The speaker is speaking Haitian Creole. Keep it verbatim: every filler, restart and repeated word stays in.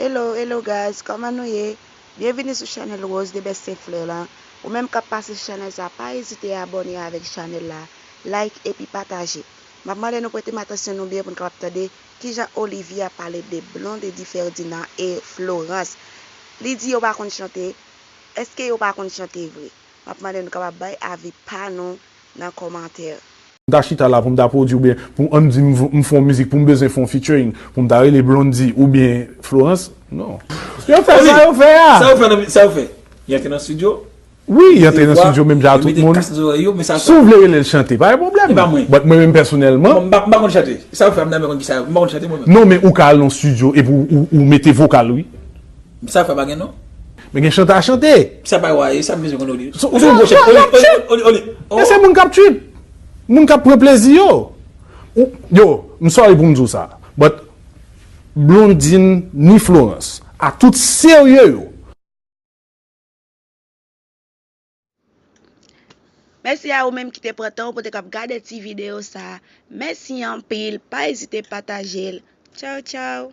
Hello, hello guys, kòman nou ye? Byenvini sou chanèl Rose de Best Saint Fleur la. Ou menm k ap pase sou chanèl sa, pa ezite abòne avèk chanèl la, like epi pataje. M ap mande nou prete m atansyon nou byen pou n kapab tande kijan Olivia pale de Blondedy Ferdinand e Florence. Li di yo pa konn chante. Èske yo pa konn chante vre? M ap mande nou kapab bay avi pa nou nan kòmantè. M ta chita la pou m ta pwodui oubyen pou ann di m, m fè yon mizik pou m bezwen fè yon featuring, pou m ta rele Blondedy oubyen Florence? Non. Yo fè sa yo fè a. Sa yo fè nan, sa yo fè? Y antre nan studio? Wi, y antre nan studio menm jan ak tout moun. Si w vle rele l chante, pa gen pwoblèm. But mwen menm pèsonèlman, m pa, m pa konn chante. Sa yo fè, m ta renmen konn kisa, m pa konn chante mwen menm. Non, men ou ka al nan studio epi ou, ou, ou mete vokal, wi. Sa yo fè pa gen non. Men gen chante a chante. Sa pa wa, sa m bezwen konn Oli. Ou se yon gwo chèf. Oli, Oli, Oli, Oli. Men se moun k ap trip. Moun k ap pran plezi yo. Ou, yo, m sorry pou m di w sa. But Blondine ni Florence, a tout serye yo. Mèsi a ou menm ki te pran tan w pou te kab gade ti videyo sa. Mèsi anpil. Pa ezite pataje l. Tchaw, tchaw.